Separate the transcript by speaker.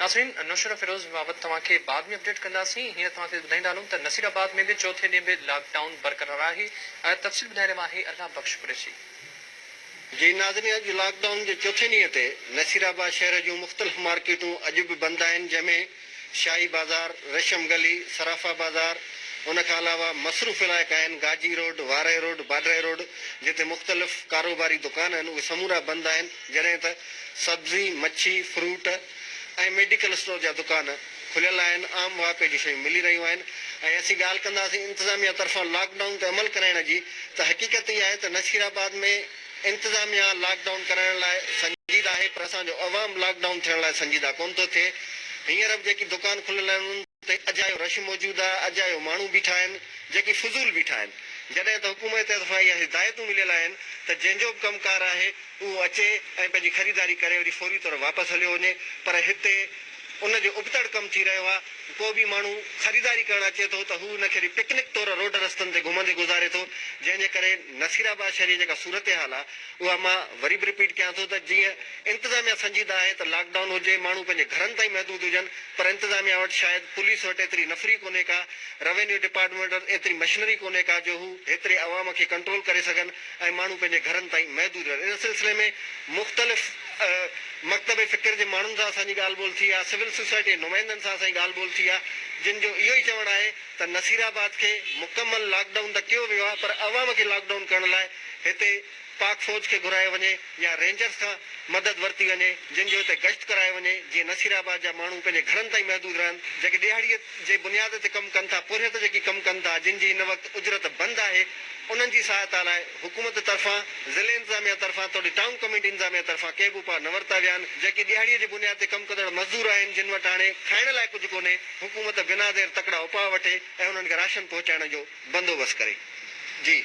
Speaker 1: ناظرين نوشهروفيروز بابت توهان کي بعد ۾ اپڊيٽ ڪنداسين هينئر توهان کي ٻڌائيندا هلون ته نصير آباد ۾ به چوٿين ڏينهن به لاڪ ڊائون برقرار آهي تفصيل ٻڌائي رهيو آهي الله بخش قريشي.
Speaker 2: جي ناظرين اڄ لاڪ ڊائون جي چوٿين ڏينهن تي نصير آباد شهر جون مختلف مارڪيٽون اڄ به بند آهن جنهن ۾ شاهي بازار، ريشم گلي، صرافه بازار ان کان علاوه مصروف علائقا آهن Gaji road, Warah road, Badri road جتي مختلف ڪاروباري دڪان آهن اهي سمورا بند آهن جڏهن ته سبزي، مڇي، فروٽ ۽ ميڊيڪل اسٽور جا دڪان کليل آهن، عام واهپي جون شيون ملي رهيون آهن ۽ اسين ڳالهه ڪنداسين انتظاميا طرفان لاڪ ڊائون تي عمل ڪرائڻ جي ته حقيقت اها آهي ته نصير آباد ۾ انتظاميا لاڪ ڊائون ڪرائڻ لاء سنجيده آهي پر اسان جو عوام لاڪ ڊائون ٿيڻ لاء سنجيده ڪونه ٿو ٿئي، هينئر به جيڪي دڪان کليل آهن انهن تي اجايو رش موجود آهي، اجايو ماڻهو بيٺا آهن، جيڪي فضول بيٺا آهن، جڏهن ته حڪومت طرفان اها هدايتون مليل آهن ته جنهن جو به ڪم ڪار آهي اهو اچي ۽ پنهنجي خريداري ڪري وري فوري طور واپس هليو وڃي پر هتي ان جو ابتڙ ڪم ٿي رهيو آهي ڪو به ماڻهو خريداري ڪرڻ اچي ٿو ته هو ان کي وري پڪنڪ طور روڊ رستن تي گهمندي گذاري ٿو جنهن جي ڪري نصير آباد شهر جي جيڪا صورتحال آهي اها مان وري به رپيٽ ڪيان ٿو ته جيئن انتظاميا سنجيده آهي ته لاڪ ڊائون هجي ماڻهو پنهنجي گهرن تائين محدود هجن پر انتظاميا وٽ شايد پوليس وٽ ايتري نفري ڪونهي ڪا روينيو ڊپارٽمينٽ وٽ ايتري مشنري ڪونهي ڪا جو هو هيتري عوام کي ڪنٽرول ڪري سگهن ۽ ماڻهو پنهنجي گهرن تائين محدود رهن. ان سلسلي ۾ مختلف مڪتب فڪر جي ماڻهن سان اسان جي ڳالهه ٻولهه ٿي آهي، سول سوسائٽي جي نمائندن سان اسان جي ڳالهه ٻولهه ٿي آهي، جن جو اهو ئي چوڻ آهي ته نصير آباد کي مڪمل لاڪ ڊائون ته ڪيو ويو آهي پر عوام کي لاڪ ڊائون ڪرڻ لاء هتي پاڪ فوج کي گهرايو وڃي يا رينجرز کان مدد ورتي وڃي جن جو هتي گشت ڪرايو وڃي جيئن نصير آباد جا ماڻهو پنهنجي گهرن تائين محدود رهن، جيڪي ڏهاڙيء جي بنياد تي ڪم ڪن ٿا، پورهيت جيڪي ڪم ڪن ٿا، جن جي هن وقت اجرت بند آهي، انهن جي سهائتا لاء حڪومت طرفان، ضلعي انتظاميا طرفان توڙي ٽائون ڪميٽي انتظاميا طرفان ڪي به اپاء نه ورتا ويا آهن، جيڪي ڏهاڙيء جي بنياد تي ڪم ڪندڙ مزدور آهن، جن وٽ هاڻي کائڻ لاء ڪجهه ڪونهي، حڪومت بنا دير تڪڙا اپاء وٺي ۽ انهن کي راشن پهچائڻ جو بندوبست ڪري. جي.